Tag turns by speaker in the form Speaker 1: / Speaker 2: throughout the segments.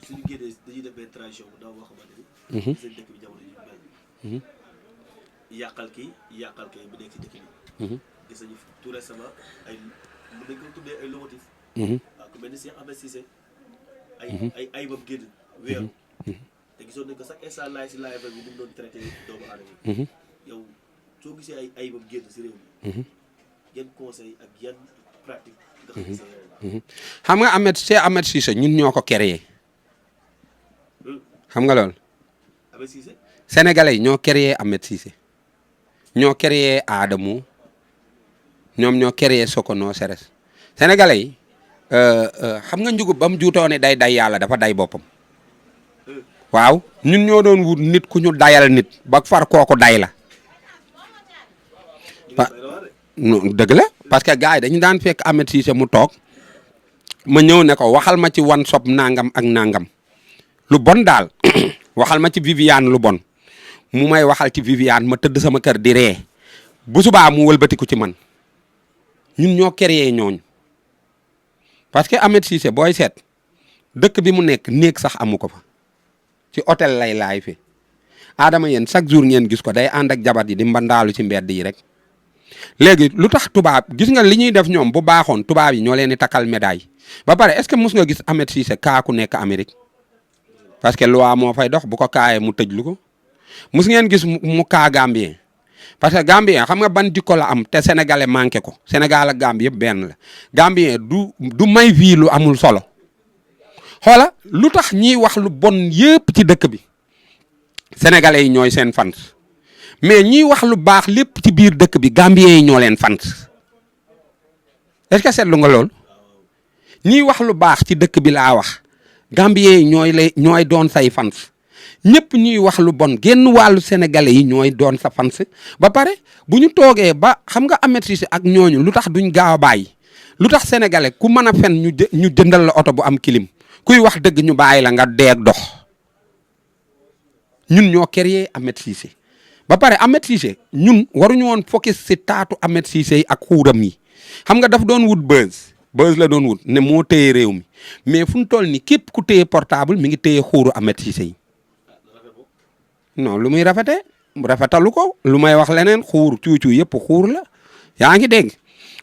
Speaker 1: suñu génnee dañuy def benn tradition bu ndaw boo xamante ni. seen dëkk bi jamono ji mel. yàqal kii bu nekk ci dëkk bi. gis nañu tout récemment ay mën nañu ko tuddee ay lomotif. waaw ku mel ni Cheikh Ahmed Cissé. ay bam génn weeru. te gisoon nañu ko chaque instant laay si laay bi ni mu doon traité doomu aadama yi. yow soo gisee ay ayibam génn si réew mi. yan conseil ak yan pratique nga
Speaker 2: xam nga Cheikh Ahmed Cissé ñun ñoo ko créé. xam nga loolu.
Speaker 1: Ahmed Cissé.
Speaker 2: Sénégalais yi ñoo créé Ahmed Cissé. ñoo créé Adamo ñoom ñoo créé Sokono Seres. Sénégalais yi xam nga njugub ba mu juutoo ne day yàlla dafa day boppam. waaw ñun ñoo doon wut nit ku ñu dayal nit ba far kooku day la. dëgg la parce que gars yi dañu daan fekk Ahmed Cissé mu toog ma ñëw ne ko waxal ma ci wan sob nangam ak nangam lu bon daal waxal ma ci Viviane lu bon mu may waxal ci Viviane ma tëdd sama kër di ree bu subaa mu wëlbatiku ci man ñun ñoo créé ñooñu parce que Ahmed Cissé booy seet dëkk bi mu nekk néeg sax amu ko fa ci hôtel lay laay fi Adama yéen chaque jour ngeen gis ko day ànd ak jabar yi di mbandaalu ci mbedd yi rek. léegi lu tax tubaab gis nga li ñuy def ñoom bu baaxoon tubaab yi ñoo leen di takkal médaille ba pare est-ce que mus nga gis Ahmed Cissé kaa ku nekk Amérique parce que loi moo fay dox bu ko kaayee mu tëjlu ko mus ngeen gis mu kaa Gambien parce que Gambien xam nga ban jikko la am te sénégalais manqué ko Sénégal ak Gambie yëpp benn la Gambien du may vie lu amul solo xoola lu tax ñiy wax lu bon yëpp ci dëkk bi sénégalais yi ñooy seen fans mais ñiy wax lu baax lépp ci biir dëkk bi Gambien yi ñoo leen fans est-ce que seetlu nga lool ñiy wax lu baax ci dëkk bi laa wax Gambien yi ñooy doon say fans ñëpp ñuy wax lu bon genn wàllu sénégalais yi ñooy doon sa fans ba pare bu ñu toogee ba xam nga Ahmed Cissé ak ñooñu lu tax duñ gaaw a bàyyi lu tax sénégalais ku mën a fen ñu jëndal la oto bu am clim kuy wax dëgg ñu bàyyi la nga deeg dox ñun ñoo créé Ahmed Cissé ba pare Ahmed Cissé ñun waruñu woon focus si taatu Ahmed Cissé yi ak xuuram yi xam nga daf doon wut buzz la doon wut ne moo téye réew mi mais fu mu toll ni képp ku téye portable mi ngi téye xuuru Ahmed Cissé yi non lu muy rafetee rafetalu ko lu may wax leneen xuur cuucu yëpp xuur la yaa ngi dégg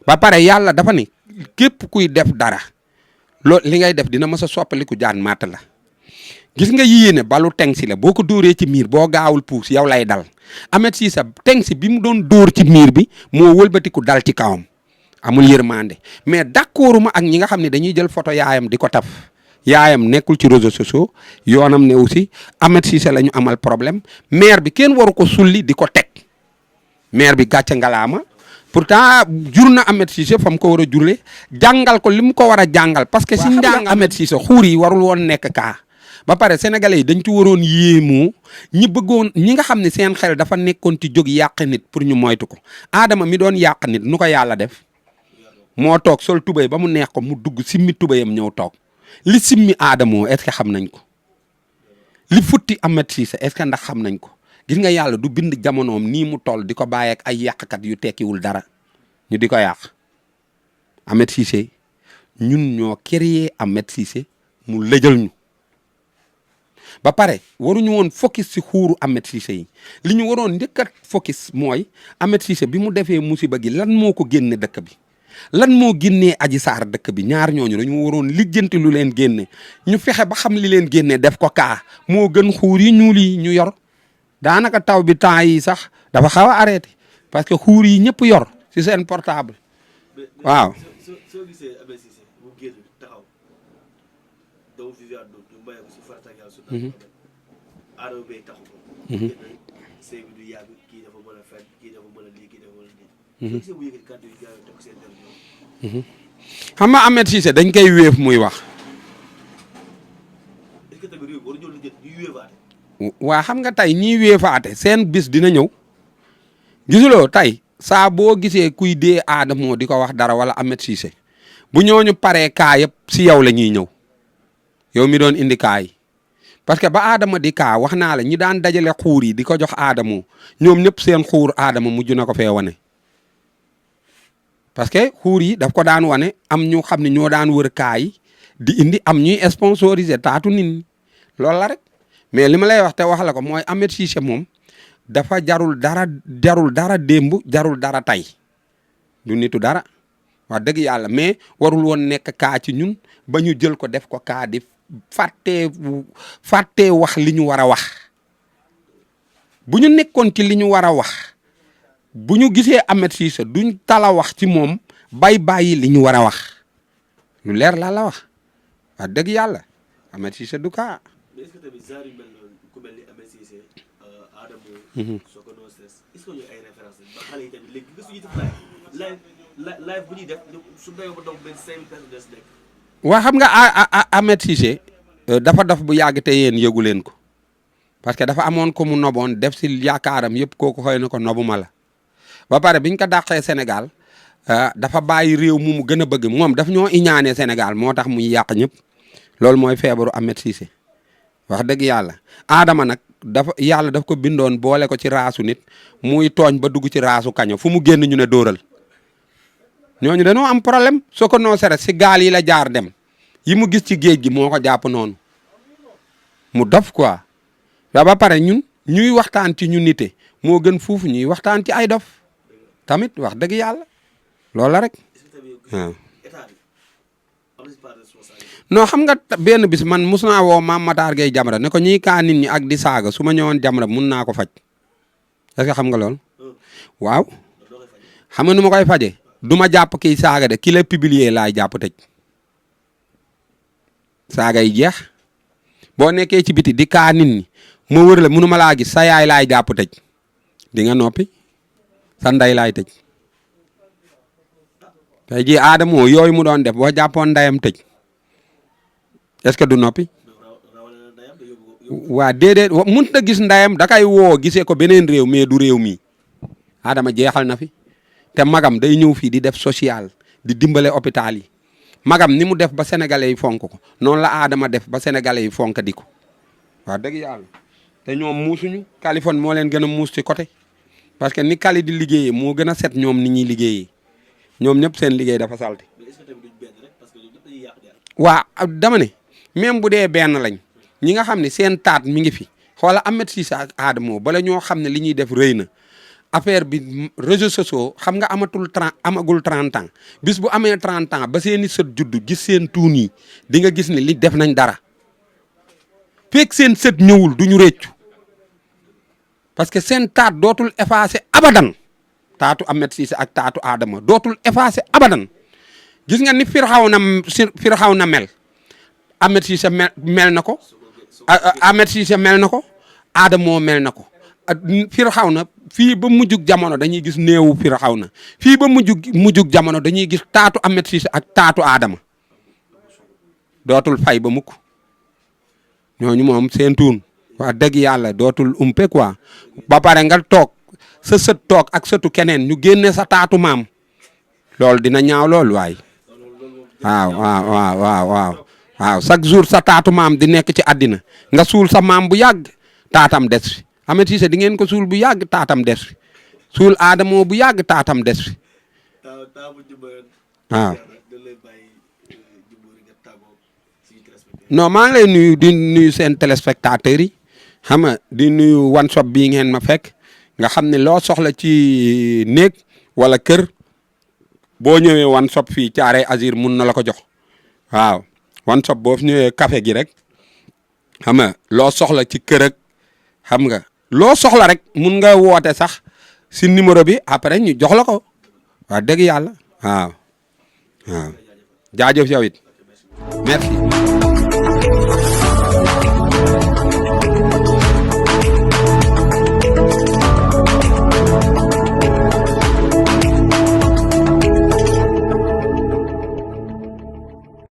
Speaker 2: ba pare yàlla dafa ni képp kuy def dara loolu li ngay def dina mës a soppaliku jaan matt la gis nga yéene balu teng si la boo ko dóoree ci miir boo gaawul puus yow lay dal Ahmed Cissé teng si bi mu doon dóor ci miir bi moo wëlbatiku dal ci kawam amul yërmande mais d'accorduma ak ñi nga xam ne dañuy jël photo yaayam di ko taf yaayam nekkul ci réseaux sociaux yoonam ne aussi Ahmed Cissé la ñu amal problème maire bi kenn waru ko sulli di ko teg maire bi gàcce ngalaama pourtant jur na Ahmed Cissé fa mu ko war a jurle jàngal ko li mu ko war a jàngal parce que si njàng Ahmed Cissé xuur yi warul woon nekk kaa ba pare sénégalais yi dañ ci waroon yéemoo ñi nga xam ne seen xel dafa nekkoon ci jóg yàq nit pour ñu moytu ko Adama mi doon yàq nit nu ko yàlla def moo toog sol tubéy ba mu neex ko mu dugg simmi tubéyam ñëw toog li simmi Adamo est-ce que xam nañ ko li futti Ahmed Cissé est-ce que ndax xam nañ ko gis nga yàlla du bind jamonoom nii mu toll di ko bàyyi ak ay yàqkat yu tekkiwul dara ñu di ko yàq Ahmed Cissé ñun ñoo créé Ahmed Cissé mu lëjal ñu ba pare waruñu woon focus si xuuru Ahmed Cissé yi li ñu waroon njëkk a focus mooy Ahmed Cissé bi mu defee musiba gi lan moo ko génne dëkk bi lan moo génnee Adji Sarr dëkk bi ñaar ñooñu dañu waroon lijjanti lu leen génne ñu fexe ba xam li leen génne def ko kaa moo gën xuur yi ñuul yi ñu yor daanaka taw bi temps yi sax dafa xaw a arrêté parce que xuur yi ñëpp yor si seen portable waaw.
Speaker 1: soo gisee Ahmed Cissé mu génn taxaw doomu Viviane du mbéy ko si farata yàlla su Adama bay taxu ko sëy bi du yàgg kii dafa mën a fen kii dafa mën a lii kii dafa mën a lii soo gisee mu yëkkati kàddu yi gaaw toog seen dem
Speaker 2: xam nga Ahmed Cissé dañ koy wéef muy wax
Speaker 1: est-ce que tamit réew waru ñëw lu jët ñuy wéefaate
Speaker 2: waa xam nga tey ñiy wéefaate seen bis dina ñëw gisuloo tey saa boo gisee kuy dee Adamo di ko wax dara wala Ahmed Cissé bu ñooñu paree kaa yëpp si yow la ñuy ñëw yow mi doon indi kaa yi parce que ba Adama di kaa wax naa la ñi daan dajale xuur yi di ko jox Adamo ñoom ñëpp seen xuur Adama mujj na ko fee wane parce que xuur yi daf ko daan wane am ñu xam ne ñoo daan wër kaa yi di indi am ñuy sponsorisé taatu nit ñi loolu la rek mais li ma lay wax te wax la ko mooy Ahmed Cissé moom dafa jarul dara démb jarul dara tey du nitu dara wax dëgg yàlla mais warul woon nekk kaa ci ñun ba ñu jël ko def ko kaa di fàttee wax li ñu war a wax bu ñu nekkoon ci li ñu war a wax bu ñu gisee Ahmed Cissé duñ tala wax ci moom bàyyi li ñu war a wax lu leer laa la wax wax dëgg yàlla Ahmed Cissé du kaa.
Speaker 1: mais est-ce que tamit genre yu mel noonu ku mel ni Ahmed Cissé Adamo. Sokono Stress est-ce que ñooy ay références ba xale yi tamit léegi gëstu yi def live bu ñuy def su demee ba doon benn 5 personnes des nekk.
Speaker 2: waa xam nga Ahmed Cissé dafa daf bu yàgg te yéen yëgu leen ko parce que dafa amoon ko mu noboon def si yaakaaram yëpp kooku xëy na ko nobuma la ba pare biñ ko dàqee Sénégal dafa bàyyi réew mu gën a bëgg moom daf ñoo iñaanee Sénégal moo tax muy yàq ñëpp loolu mooy feebaru Ahmed Cissé wax dëgg yàlla Adama nag yàlla daf ko bindoon boole ko ci raasu nit muy tooñ ba dugg ci raasu kaño fu mu génn ñu ne dóoral ñooñu dañoo am problème Sokono Stress si gaal yi la jaar dem yi mu gis ci géej gi moo ko jàpp noonu mu dof quoi ba pare ñuy waxtaan ci ñu nite moo gën fuufu ñuy waxtaan ci ay dof tamit wax dëgg yàlla loolu la rek waaw. non xam nga benn bis man mus naa woo Mame Matar Gueye Jamra ne ko ñiy kaa nit ñi ak di saaga su ma ñëwoon Jamra mun naa ko faj est-ce que xam nga loolu waaw xam nga nu ma koy faje du ma jàpp kiy saaga de ki la publier laay jàpp tëj saaga yi jeex boo nekkee ci biti di kaa nit ñi ma wër la mënu ma laa gis sa yaay laay jàpp tëj di nga noppi sa ndey laay tëj tey jii Adamo yooyu mu doon def boo jàppoon ndeyam tëj est-ce que du noppi waa déedéet mënut a gis ndeyam da kay woo gisee ko beneen réew mais du réew mi Adama jeexal na fi te magam day ñëw fii di def social di dimbale hôpital yi magam ni mu def ba sénégalais yi fonk ko noonu la Adama def ba sénégalais yi fonk di ko waaw dëgg yàlla te ñoom muusuñu Californie moo leen gën a muus ci côté parce que ni Cali di liggéeyee moo gën a set ñoom ni ñuy liggéeyee ñoom ñëpp seen liggéey dafa salte waa dama ne même bu dee benn lañ ñi nga xam ne seen taat mi ngi fi xoola Ahmed Cissé ak Adamo bala ñoo xam ne li ñuy def rëy na affaire bi réseaux sociaux xam nga amagul 30 ans bis bu amee 30 ans ba seeni sët juddu gis seen tuun yi di nga gis ne li def nañ dara fekk seen sët ñëwul du ñu réccu parce que seen taat dootul effacé abadan taatu Ahmed Cissé ak taatu Adama dootul effacé abadan gis nga ni Firawna mel Ahmed Cissé mel na ko Ahmed Cissé mel na ko Adamo mel na ko Firawna fii ba mujjug jamono dañuy gis néewu Firawna fii ba mujjug jamono dañuy gis taatu Ahmed Cissé ak taatu Adama dootul fay ba mukk ñooñu moom seen tuun wax dëgg yàlla dootul umpe quoi ba pare nga toog sa sët toog ak sëtu keneen ñu génne sa taatu maam loolu dina ñaaw loolu waay waaw chaque jour sa taatu maam di nekk ci àddina nga suul sa maam bu yàgg taatam des fi Ahmed Cissé di ngeen ko suul bu yàgg taatam des fi suul Adamo bu yàgg taatam des fi waaw non maa ngi lay nuyu di nuyu seen téléspectateurs yi xam nga di nuyu One Shop bii ngeen ma fekk nga xam ne loo soxla ci néeg wala kër boo ñëwee One Shop fii Thiaroye Azur mun na la ko jox waaw One Shop boo fi ñëwee café gi rek xam nga loo soxla ci kër ak xam nga loo soxla rek mun nga woote sax si numéro bi après ñu jox la ko wax dëgg yàlla waaw jaajëf yow it merci.